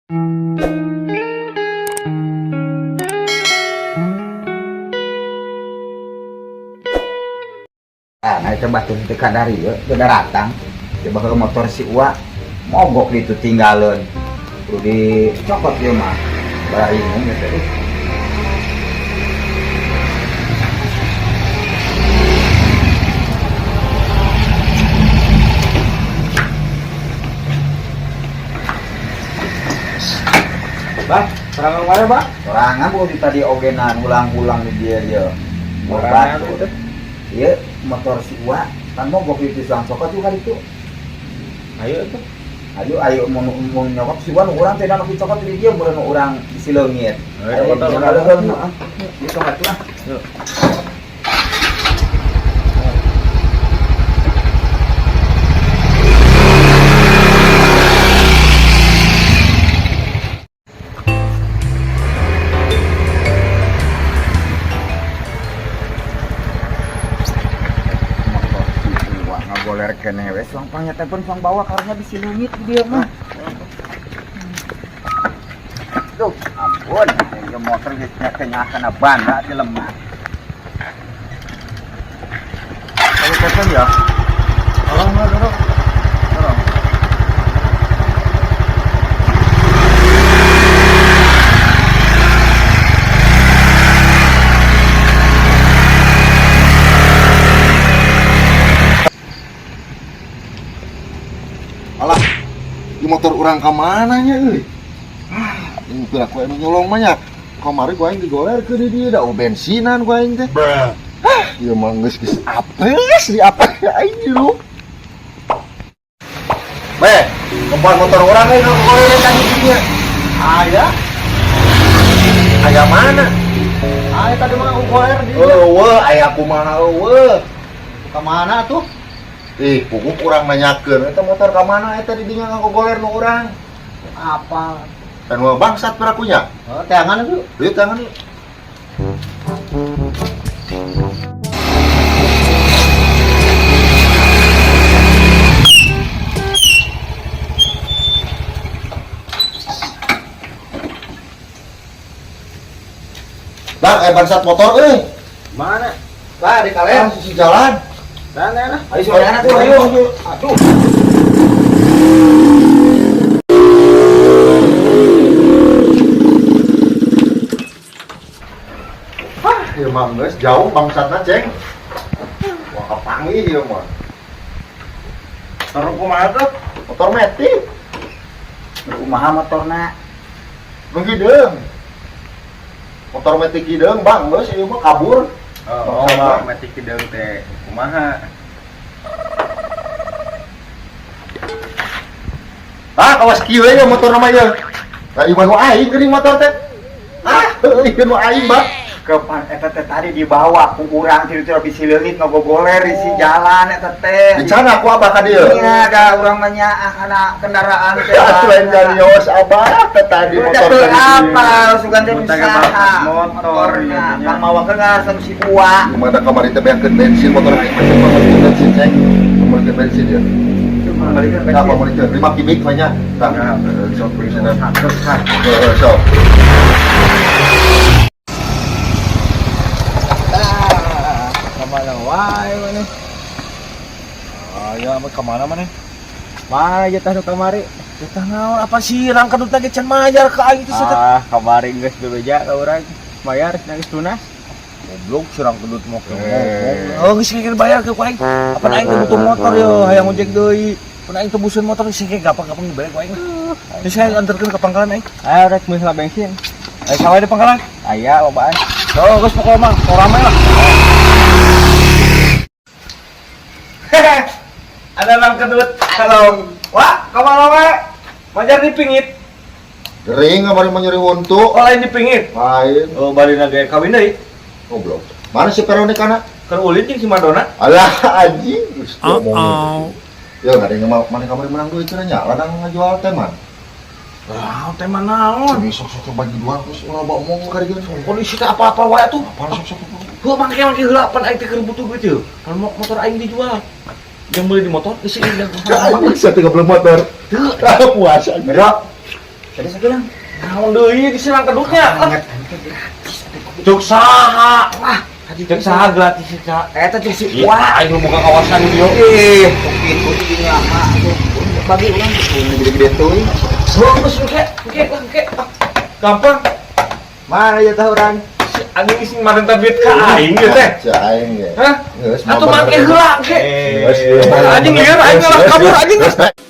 Ah, nah itu batur teu kadari ye, teu daratang. Coba ke motor si Uwa mogok ditu tinggalin. Kudu dicokot ieu mah. Baringung gitu. Bah, serangan mana, Bah? Sorangan bu di tadi ogenan ulang-ulang di dia dia. Sorangan Batur. Ieu motor si Uwa kan mogok di suang cokot juga itu. Ayo tuh. Ayo ayo mau mau nyokot si Uwa nu urang teh nu dicokot di dia mun nu urang bisi leungit. Ayo, motor Ayo, urang. heeh. Ieu tong atuh ah. Yuk. Motor si Uwa ngagoler keneh we suang pangnya teh pun suang bawa karena bisi leungit di dia mah. Duh, ampun, ieu motor geus nya kana ban da jelema. Kalau telepon ya. Tolong lah, tolong. Tolong. Alah, di motor urang ka mana nya euy? Ah, ini pira ku anu nyolong mah nya. Kamari ku aing digoler ke di dieu da oh, bensinan ku aing teh. Ah, ieu mah geus geus apes di apa aing lu. Be, kembar motor urang euy ngagoler tadi di dieu. Aya. Aya mana? Aya tadi mah goler di. Eueuh, aya kumaha eueuh. Ka mana tuh? Ih, puguh urang nanyakeun eta motor ka mana eta di dinya ngagoler nu urang. Apa? Kan mah bangsat perakunya. Oh, teangan itu. Duit tangan yuk. Bang, bangsat motor euy. Mana? Lah di Ah, kalen. sisi jalan. Sana lah. Ayo sorangan atuh ayo. Aduh. Hah, ieu mah geus jauh bangsatna, Ceng. Wah, kapanggih ieu mah. Motor kumaha tuh? Motor metik. Kumaha motorna? Nu hideung. Motor metik hideung, Bang, geus ieu mah kabur. Oh, Bang. metik hideung teh. Kumaha? Ah, kawas kieu ya motor nama ieu. Lah ieu mah nu aing geuning motor teh. Ah, ieu nu aing, Bang. Kapan eta teh tadi dibawa ku urang tilu teh bisi leungit ngagogoler di si jalan eta teh. Dicana ku abah ka dieu. Iya, da urang mah nyaah kana kendaraan teh. Atuh lain jarios abah teh tadi Udah motor teu tadi. apa, sugan teh Motor usaha. motor, Motorna, iya, kang mawakeun ka si Uwa. Kumaha kamari teh beakeun bensin motor teh bensin, Ceng. Kamari teh bensin ya. Balikeun Nah, bensin. pamalikeun 5 kubik we nya. Tah, Ya. sok bensinna. Terus kan. Heeh, sok. Ah, kamana wae maneh? Aya mah kemana maneh? Mana jatah nu kamari? Jatah naon apa sih rangka dut lagi can mayar ka aing teh satet. Ah, kamari geus bebeja ka urang. Bayar geus tunas. Goblok si rangka dut mau ke ngomong. Oh geus kira bayar ke ku aing. Apa aing teh butuh motor yo hayang ojek deui. Pan aing tebusin motor geus kayak gampang-gampang dibayar ku aing. Terus saya antarkeun ke pangkalan aing. Ayo rek meuli bensin. Ayo sawae di pangkalan. Aya lobaan. Oh, geus pokoknya mah mau rame lah. Ada rangka dut. Halo. Wah, kamana wae? Majar dipingit. Gering kamari mah nyeri huntu. Oh, lain dipingit. Lain. Oh, bari naga kawin deui. Goblok. Mana si Veronica na? Keur ulin jeung si Madonna. Alah anjing geus ngomong. Ya nggak ada yang mau mana kamari menang duit cenah nya, ladang ngajual teh man. Lah, teh mah naon? Cumi sok sok bagi dua terus ulah bawa omong ka dieu. Kondisi teh apa-apa wae atuh. Apa sok sok. Heuh mangke mangke heula pan aing teh keur butuh duit yeuh. Pan motor aing dijual. Yang beli di motor geus ieu Anjing saya 30 motor. Teu. Ah, puasa. Bro. Tadi sakieu. Naon deui di si kedutnya? Ah, Ingat teh gratis. Cek saha? Wah, Cek saha gratis sih, Cak? Eta cek si Wah, Wah. aing nu buka kawasan ieu. Eh, gitu dinya mah atuh. Bagi urang gede-gede teuing. Bagus engke, engke, engke. Ah, gampang. Mana ya tah urang? Si anjing sing marenta duit ka aing ieu teh. Si aing ge. Hah? Geus Atuh make heula engke. Geus. Anjing lieur aing ngalah kabur anjing. Geus.